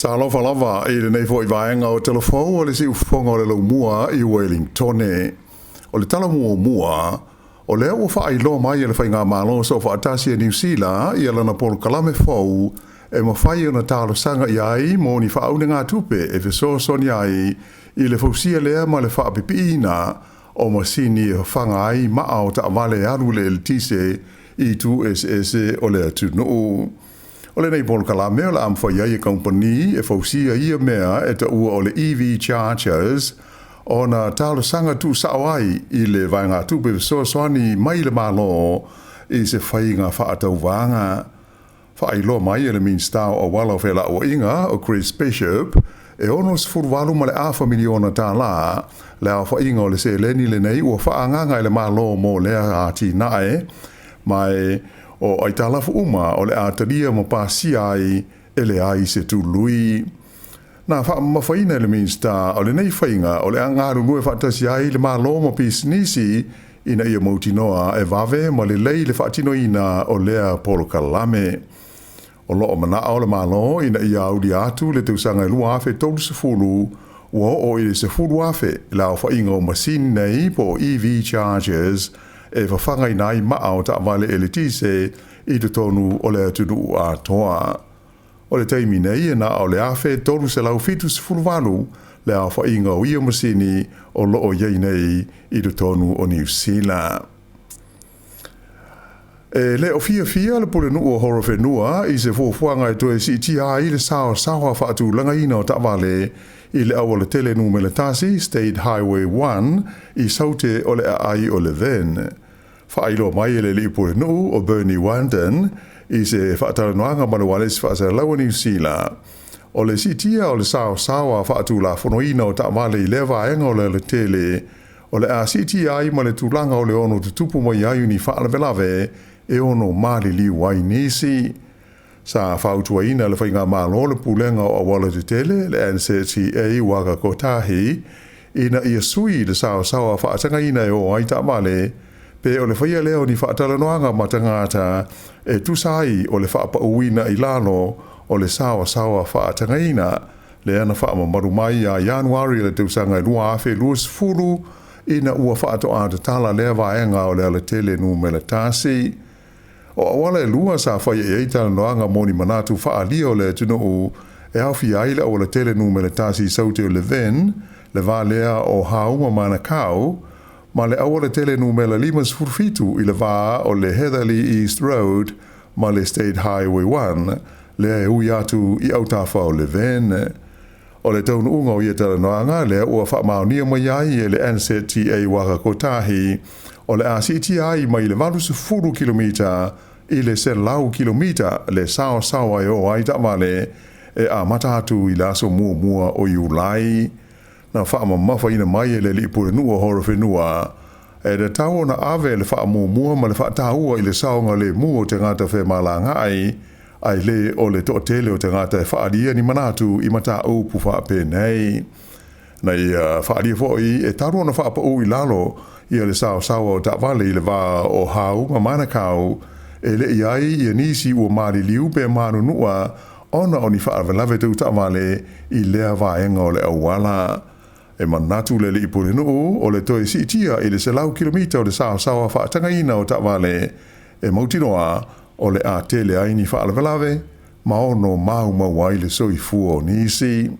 Talofa lava i lenei foi vaega o Talafou o le siufofoga o le laumua i Wellingtone. O le tala muamua, o lea ua faailoa mai e le Faigamalo Soofaatasi a Niu Sila ia lana polokalame fou e mafai ona talosaga i ai mo ni faaunegatupe e fesoasoani ai i le fausia lea ma le faapipiina o masini e fafaga ai maa o taavale alu i le eletise i itu eseese o le atunuu. O lenei polokalame o le a mafai ai e kamupani e fausia ia mea e taua o le EV chargers ona talosaga tuusao ai i le vaegatupe fesoasoani mai le Malo i se faiga faatauvaga. Faailoa mai e le Minisita o Auala o Felauaiga o Chris Bishop, e $68.5 miliona tala le aofaiga o le seleni lenei ua faaagaaga e le Malo mo lea atinae, ma e o aitalafu uma o le a talia ma pasia ai e leai se tului. Na faamamafaina e le Minisita o lenei faiga o le a galulue faatasi ai le Malo ma pisinisi ina ia mautinoa e vave ma lelei le faatinoina o lea polokalame. O lo o manao le Malo ina ia aulia atu le tausaga e 2030 ua oo i le 10,000 le aofaiga o masini nei po o EV chargers e fafagaina ai maa o taavale eletise i totonu o le atunuu atoa. O le taimi nei e na o le 1,378 le aofaiga o ia masini o lo o i ai nei i totonu o Niu Sila. E le o fiafia le pulenuu o Horowhenua i se fuafuaga e toe siitia ai le saosaoa faatulagaina o taavale i le aualatele numera 1 State Highway 1 i Saute o le aai o Levin. Faailoa mai e le alii pulenuu o Bernie Wanden i se faatalanoaga ma le ualesi faasalalau a Niu Sila, o le siitia o le saosaoa faatulafonoina o taavale i lea vaega o le alatele o le a siitia ai ma le tulaga o le ono tutupu mai ai o ni faalavelave e ono maliliu ai nisi. Sa fautuaina e le Faigamalo le Pulega o Auala Tetele, le NZTA Waka Kotahi, ina ia sui le saosaoa faatagaina e o ai taavale, pe o le faia lea o ni faatalanoaga ma tagata e tusa ai o le faapauina i lalo o le saosaoa faatagaina lea na faamamalu mai ia Ianuari i le tausaga e 2020 ina ua faatoa tatala lea vaega o le alatele numera 1. O auala e lua sa faia i ai talanoaga mo ni manatu faaalia o le atunuu e aofia ai le aualatele numera 1 i Saute o Levin, le va lea o Hau ma Manakau, ma le aualatele numera 57 i le va o le Heatherley East Road ma le State Highway 1, lea e ui atu i autafa o Levin. O le taunuuga o ia talanoaga lea ua faamaonia mai ai e le NZTA Waka Kotahi, o le a siitia ai mai le 80 kilomita i le 100 kilomita le saosaoa e o ai taavale e amata atu i le aso muamua o Iulai. Na faamamafaina mai e le alii pulenuu o Horowhenua, e tatau ona ave le faamuamua ma le faataua i le saogalemu o tagata femalagaai, ae le o le toatele o tagata e faaalia ni manatu i mataupu faapenei. Na ia faaalia foi e talu ona faapau i lalo ia le saosaoa o taavale i le va o Hau ma Manakau, e le i ai ia nisi ua maliliu pe manunua ona o ni faalavelave tau taavale i lea vaega o le auala. E manatu le alii pulenuu o le toe siitia i le 100 kilomita o le saosaoa faatagaina o taavale e mautinoa o le a tele ai ni faalavelave ma ono maumau ai le soifua o nisi.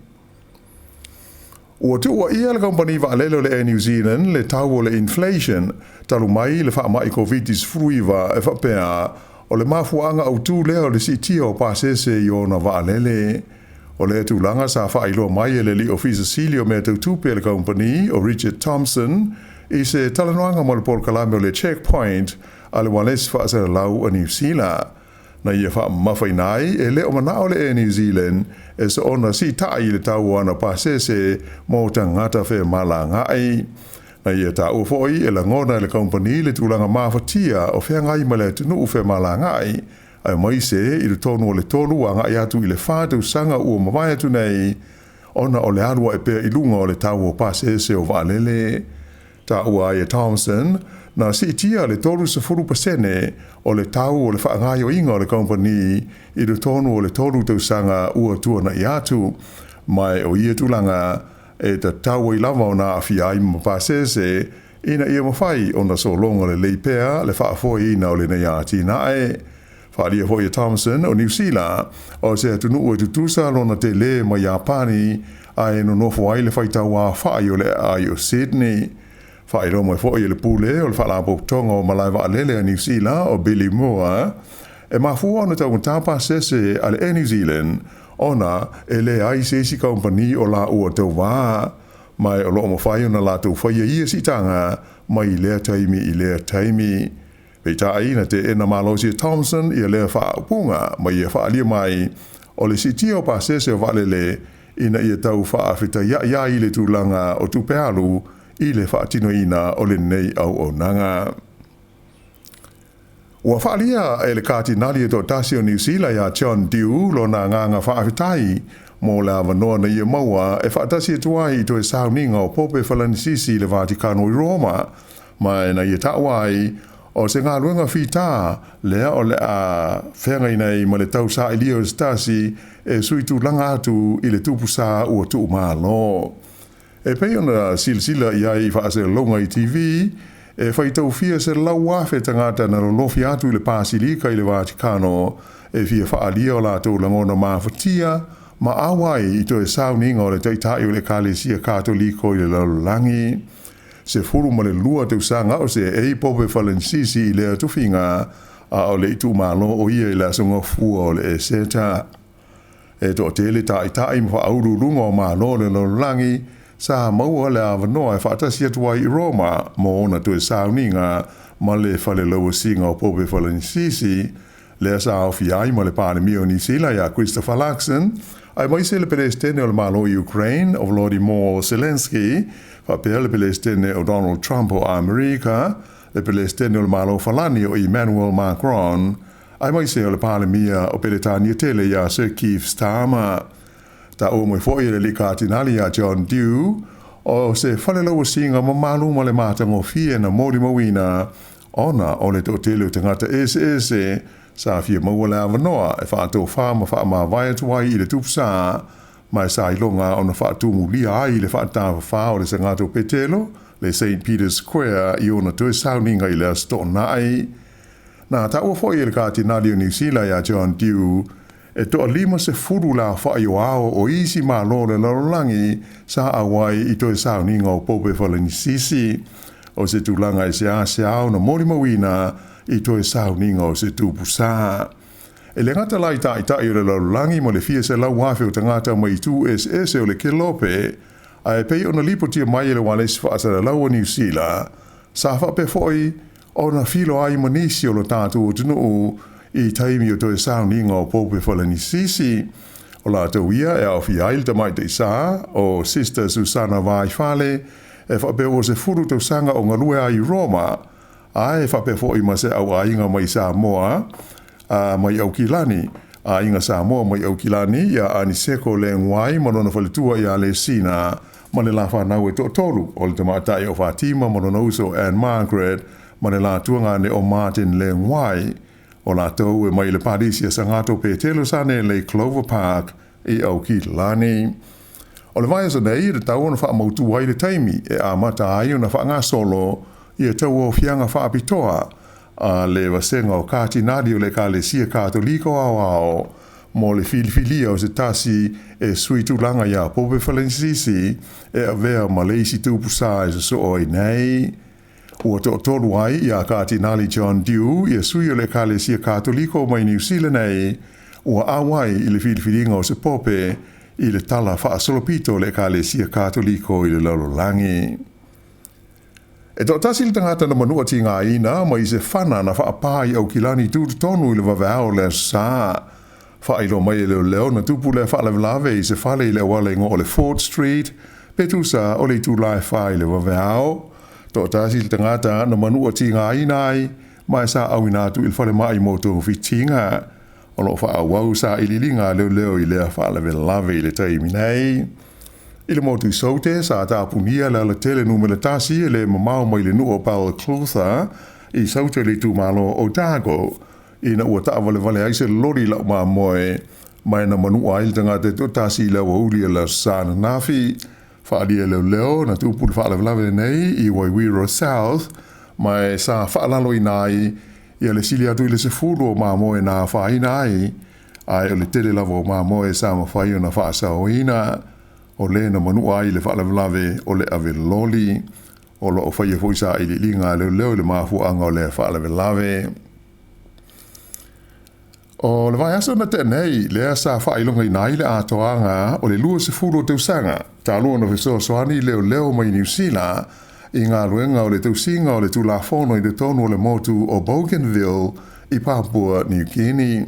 Ua tuuaia le kamupani vaalele o le Air New Zealand le tau o le inflation talu mai le faamai Koviti-19 e faapea o le mafuaaga autu lea o le siitia o pasese i ona vaalele. O lea tulaga sa faailoa mai e le alii ofisa sili o mea tau tupe a le kamupani o Richard Thompson i se talanoaga mo le polokalame o le Checkpoint a le ualesi faasalalau a Niu Sila. Na ia faamamafaina ai e le o manao le Air New Zealand e soona siitai i le tau o ana pasese mo tagata femalagaai. Na ia taua foi e lagona e le kamupani le tulaga mafatia o feagai ma le atunuu femalagaai, aemaise i totonu o le 3 agai atu i le 4 tausaga ua mavae atu nei, ona o le alu ae pea i luga o le tau o pasese o vaalele. Taua ai e Thompson Na siitia le 30% o le tau o le faagaoioiga o le kamupani i totonu o le 3 tausaga ua tuana'i atu, ma o ia tulaga e tatau ai lava ona aafia ai ma pasese ina ia mafai ona sologa lelei pea le faafoeina o lenei atinae. Faaalia foi e Thomson o Niu Sila o se atunuu e tutusa lona tele ma Iapani ae nonofo ai le faitau aofai o le aai o Sydney. Faailoa mai foi e le pule o le Faalapotopotoga o Malae Vaalele a Niu Sila o Billy Moore e mafua ona taugata pasese a le Air New Zealand ona e leai se isi kamupani o laua tauvā, ma o loo mafai ona latou faia ia siitaga mai lea taimi i lea taimi. Peitai na teena malosi e Thomson ia lea faaupuga ma ia faaalia mai o le siitia o pasese o vaalele ina ia tau faafetaiai ai le tulaga o tupe alu i le faatinoina o lenei auaunaga. Ua faaalia e le Katinali e toatasi o Niu Sila ia John Dew lona agaga faafetai mo le avanoa na ia maua e faatasi atu ai i toe sauniga o Pope Falanisisi i le Vatikano i Roma, ma na ia taua ai o se galuega fitā lea o le a feagai nei ma le tausailia o se tasi e sui tulaga atu i le tupu sa ua tuumalo. E pei ona silasila i ai i faasalalauga i TV, e faitau fia 100,000 tagata na lolofi atu i le Pasilika i le Vatikano e fia faaalia o latou lagona mafatia ma auai i toe sauniga o le taitai o le Ekalesia Katoliko i le lalolagi. 12 tausaga o seei Pope Falanisisi i lea tofiga, a o le i tuumalo o ia i le aso Gafua o le Eseta. E toatele taitai ma faauluuluga o malo o le lalolagi sa maua le avanoa e faatasi atu ai i Roma mo ona toe sauniga ma le falelauasiga o Pope Falanisisi, lea sa aofia ai ma le Palemia o Niu Sila ia Christopher Luxon, aemaise le Peresetene o le Malo o Ukraine o Volodymyr Zelensky, faapea le Peresetene o Donald Trump o Amerika, le Peresetene o le Malo o Falani o Emmanuel Macron, aemaise o le Palemia o Peretania tele ia Sir Keir Starmer. Taua mai foi e le alii Katinali ia John Dew o se falelauasiga mamalu ma le matagofie na molimauina ona o le toatele o tagata eseese sa fia maua le avanoa e faatofā ma faamavae atu ai i le tupu sa, ma e sa iloga ona faatumulia ai le faatafafā o le Sagato Petelo, le St. Peter's Square i ona toe sauniga i le Aso Toonai. Na taua foi e le Katinali o Niu Sila ia John Dew e toa-50 le aofai o ao o isi malo o le lalolagi sa auai i toe sauniga o Pope Falanisisi, o se tulaga e seasea ona molimauina i toe sauniga o se tupu sa. E le gata la i taitai o le lalolagi ma le fia 100,000 o tagata mai itu eseese o le kelope, ae pei ona lipotia mai e le ualesi faasalalau a Niu Sila, sa faapea foi ona filoa ai ma nisi o lo tatou atunuu i taimi o toe sauniga o Pope Falanisisi. O latou ia e aofia ai le tamaitai sa o Sister Susana Vaifale, e faapea ua 10 tausaga o galue ai i Roma, ae faapea foi ma se auaiga mai Samoa mai Aukilani, aiga Samoa mai Aukilani ia Aniseko Leguai ma lona faletua ia Lesina ma le la fanau e toatolu o le tamaitai o Fatima ma lona uso Anne Margaret ma le la tuagane o Martin Leguai. O latou e mai le palisi a Sagato Petelo Sanele Clover Park i Aukilani. O le vaiaso nei e tatau ona faamautu ai le taimi e amata ai ona faagasolo ia tauaofiaga faapitoa a le vasega o Katinali o le Ekalesia Katoliko Aoao mo le filifilia o se tasi e sui tulaga ia Pope Falanisisi e avea ma le isi tupu sa e sosoo ai nei. Ua toatolu ai ia Katinali John Dew ia sui o le Ekalesia Katoliko mai Niu Sila nei ua auai i le filifiliga o se pope i le tala faasolopito o le Ekalesia Katoliko i le lalolagi. E toatasi le tagata na manua tigaina mai se fana na faapā i Aukilani tutotonu i le vaveao o le aso Sa. Faailoa mai e leoleo na tupu lea faalavelave i se fale i le auala igoa o le Fort Street, pe tusa o le itula e 4 i le vaveao. Toatasi le tagata na manua tigaina ai, ma e sa auina atu i le falemai mo togafitiga. O loo faaauau sailiiliga a leoleo i lea faalavelave i le taimi nei. I le motu i Saute, sa tapunia le alatele numera 1 e le mamao mai le nuu o Balclutha i Saute le itumalo o Otago, ina ua taavalevale ai se loli lau mamoe ma na manua ai le tagata e toatasi i le aoauli o le Aso Sa ananafi. Faaalia e leoleo na tupu le faalavelave lenei i Waiwiro South, ma e sa faalaloina ai ia le sili atu i le 10 o mamoe na afaina ai, ae o le tele lava o mamoe sa mafai ona faasaoina. O le na manua ai le faalavelave o le ave loli. O lo o faia foi sailiiliga a leoleo i le mafuaaga o lea faalavelave. O le vaiaso na tea nei, lea sa faailogaina ai le atoaga o le 20 o tausaga talu ona fesoasoani leoleo mai Niu Sila i galuega o le tausiga o le Tulafono i totonu o le motu o Bougainville i Papua New Guinea.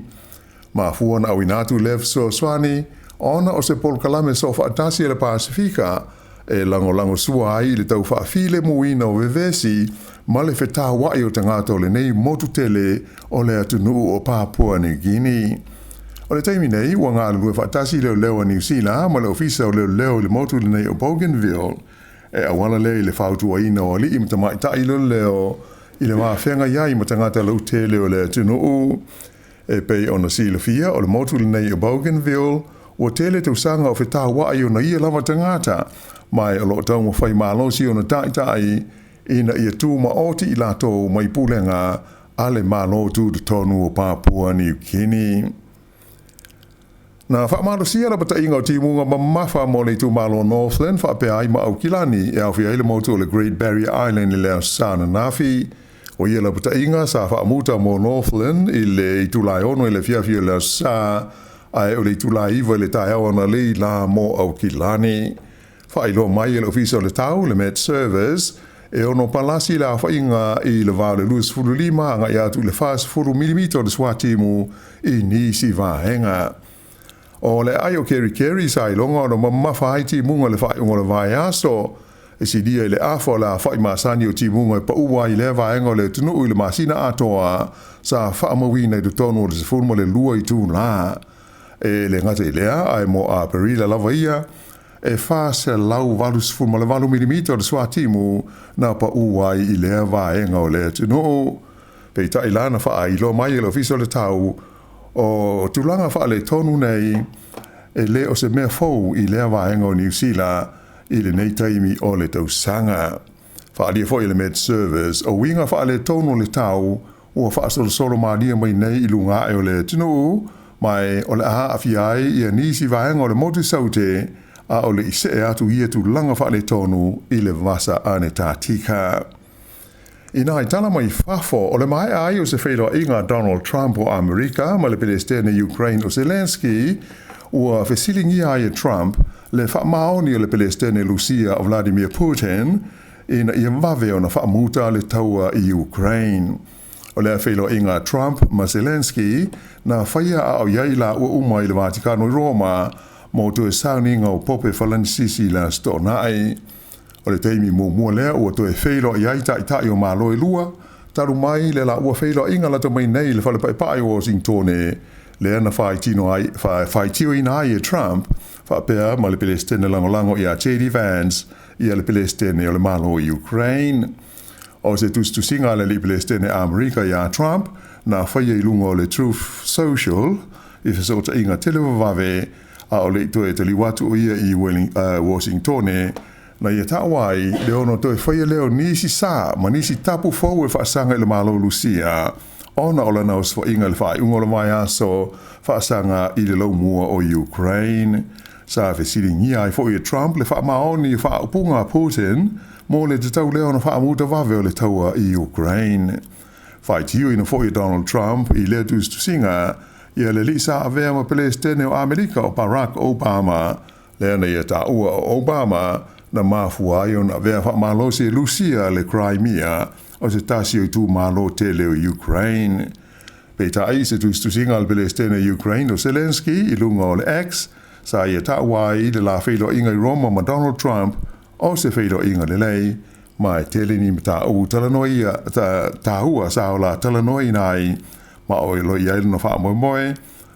Mafua ona auina atu lea fesoasoani ona o se polokalame soofaatasi a le Pasefika e lagolagosua ai i le tau faafilemuina o vevesi ma le fetauai o tagata o lenei motu tele o le atunuu o Papua New Guinea. O le taimi nei, ua galulue faatasi leoleo a Niu Sila ma le Ofisa o Leoleo i le motu lenei o Bougainville, e auala lea i le fautuaina o alii ma tamaitai leoleo i le mafeagai ai ma tagata lautele o le atunuu. E pei ona silafia, o le motu lenei o Bougainville ua tele tausaga o fetauai ona ia lava tagata, ma o lo o taumafai malosi ona taitai ina ia tumaoti i latou mai pulega a le Malo Tutotonu o Papua New Guinea. Na faamalosia lapataiga o timuga mamafa mo le itumalo Northland faapea ai ma Aukilani e aofia ai le motu o le Great Barrier Island i le Aso Sa ananafi. O ia lapataiga sa faamuta mo Northland i le itula e 6 i le afiafi o le Aso Sa, ae o le itula e 9 i le taeao analeila la mo Aukilani. Faailoa mai e le Ofisa o le Tau, le Met Service, e ono palasi le aofaiga i le va o le 25 agai atu i le 40 milimita o le suatimu i nisi vaega. O le aai o Kerikeri sa iloga ona mamafa ai timuga i le faaiuga o le vaiaso, e silia i le afa o le aofai masani o timuga e paua ai i lea vaega o le atunuu i le masina atoa sa faamauina i totonu o le 12 itula. E le gata i lea, ae mo Aperila lava ia, e 488 milimita o le suatimu na paua ai i lea vaega o le atunuu. Peitai la na faailoa mai e le Ofisa o le Tau o tulaga faaletonu nei e le o se mea fou i lea vaega o Niu Sila i lenei taimi o le tausaga. Faaalia foi e le Met Service o uiga faaletonu o le tau ua faasolosolo malie mai nei i luga ae o le atunuu, ma o le a aafia ai ia nisi vaega o le motu Saute a o le i see atu ia tulaga faaletonu i le vasa Anetatika. Ina i tala mai fafo, o le maea ai o se feiloaiga a Donald Trump o Amerika ma le Pelestene Ukraine o Zelensky, ua fesiligia ai e Trump le faamaoni o le Pelestene Lusia o Vladimir Putin ina ia vave ona faamuta le taua i Ukraine. O lea feiloaiga a Trump ma Zelensky na faia a o i ai laua uma i le Vatikano i Roma mo toe sauniga o Pope Falanisisi i le Aso Toonai. O le taimi muamua lea ua toe feiloai ai taitai o Malo e lua, talu mai le laua feiloaiga lata mai nei i le falepaepae o Wasingtone, lea na faitioina ai e Trump faapea ma le Pelestene lagolago ia JD Vance ia le Pelestene o le Malo i Ukraine. O se tusitusiga a le alii Pelestene Amerika ia Trump na faia i luga o le Truth Social i fesootaiga televavave a o le i toe taliu atu o ia i Washingtone, na ia taua ai le ono toe faia lea o nisi sa ma nisi tapu fou e faasaga i le Malo Lusia ona o lana osofaiga i le faaiuga o le vaiaso faasaga i le laumua o Ukraine. Sa fesiligia ai foi e Trump le faamaoni faaupuga a Putin mo le tatau lea ona faamuta vave o le taua i Ukraine. Faitioina foi e Donald Trump i lea tusitusiga ia le alii sa avea ma Pelestene o Amerika o Barack Obama, lea na ia taua o Obama na mafua ai ona avea faamalosi e Lusia le Crimea o se tasi o itumalo tele o Ukraine. Peitai se tusitusiga a le Pelestene Ukraine o Zelensky i luga o le X, sa ia taua ai le la feiloaiga i Roma ma Donald Trump o se feiloaiga lelei, ma e tele ni mataupu talanoa taua sa o la talanoaina ai, ma o lo i ai lona faamoemoe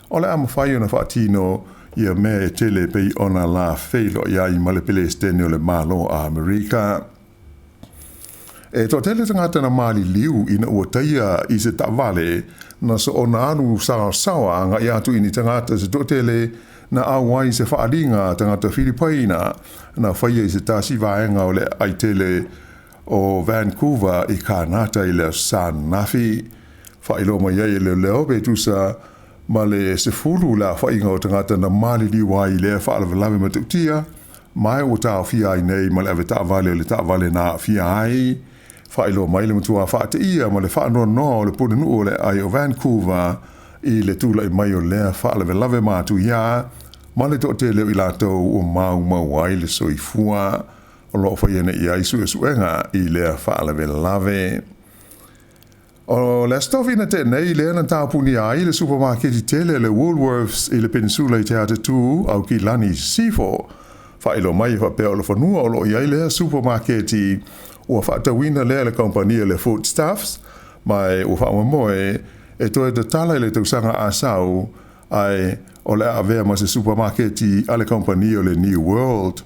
o le a mafai ona faatino ia mea e tele e pei ona la feiloai ai ma le Pelesitene o le Malo o Amerika. E toatele tagata na maliliu ina ua taia i se taavale na soona alu saosaoa agai atu i ni tagata se toatele na auai i se faaaliga a tagata Filipaina na faia i se tasi vaega o le aai tele o Vancouver i Kanata i le Aso Sa ananafi. Faailoa mai ai e leoleo pe tusa ma le 10 le aofaiga o tagata na maliliu ai i lea faalavelave matautia, ma ua taofia ai nei ma le avetaavale o le taavale na aafia ai. Faailoa mai le matua faateia ma le faanoanoa o le pulenuu o le aai o Vancouver i le tulai mai o lea faalavelave matuia ma le toatele o i latou ua maumau ai le soifua. O lo o faia nei i ai suesuega i lea faalavelave. O le Aso Tofi na tea nei lea na tapunia ai le supamaketi tele le Woolworths i le Peninsula i Te Atatū, Aukilani i Sisifo. Faailoa mai e faapea o le fanua o lo o i ai lea supamaketi ua faatauina lea e le kamupani a le Foodstuffs, ma ua faamoemoe e toe tatala i le tausaga a sau, ae o le a avea ma se supamaketi a le kamupani o le New World.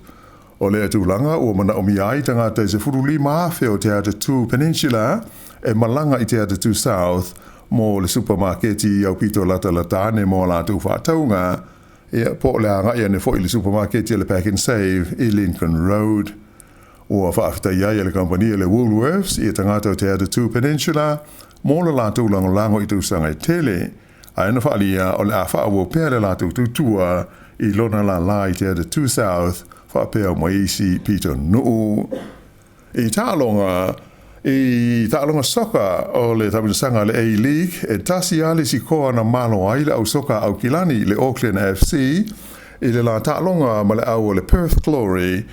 O lea tulaga ua manaomia ai tagata e 15,000 o Te Atatū Peninsula e malaga i Te Atatū South mo le supamaketi aupito latalata ane mo a latou faatauga, ia, po o le agai ane foi i le supamaketi a le Pak'nSave i Lincoln Road. Ua faafetai ai e le kamupani a le Woolworths i tagata o Te Atatū Peninsula mo le latou lagolago i tausaga e tele, ae na faaalia o le a faaauau pea le latou tautua i lona lālā i Te Atatū South faapea ma isi pitonuu. I taaloga i taaloga soka o le taamilosaga a le A-League, e tasi lava le sikoa na malo ai le au soka a Aukilani, le Auckland FC, i le la taaloga ma le au o le Perth Glory,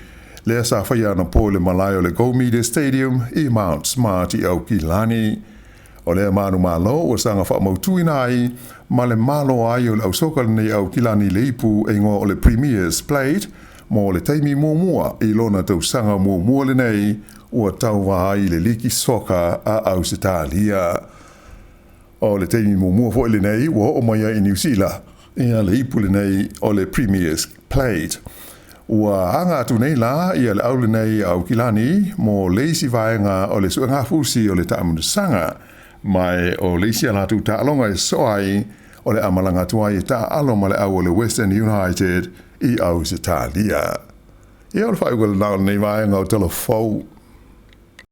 lea sa faia anapo i le malae o le Go Media Stadium i Mount Smart i Aukilani. O lea manumalo ua saga faamautuina ai ma le malo ai o le au soka lenei a Aukilani i le ipu e igoa o le Premier's Plate mo le taimi muamua i lona tausaga muamua lenei ua tauva ai i le liki soka a Ausetalia. O le taimi muamua foi lenei ua oo mai ai i Niu Sila ia le ipu lenei o le Premier's Plate. Ua aga atu nei la ia le au lenei a Aukilani mo le isi vaega o le suegafusi o le taamilosaga, ma o le isi a latou taaloga e sosoo ai o le a malaga atu ai e taaalo ma le au o le Western United i Ausetalia. Ia, o le faaiuga lena o lenei vaega o Tala Fou.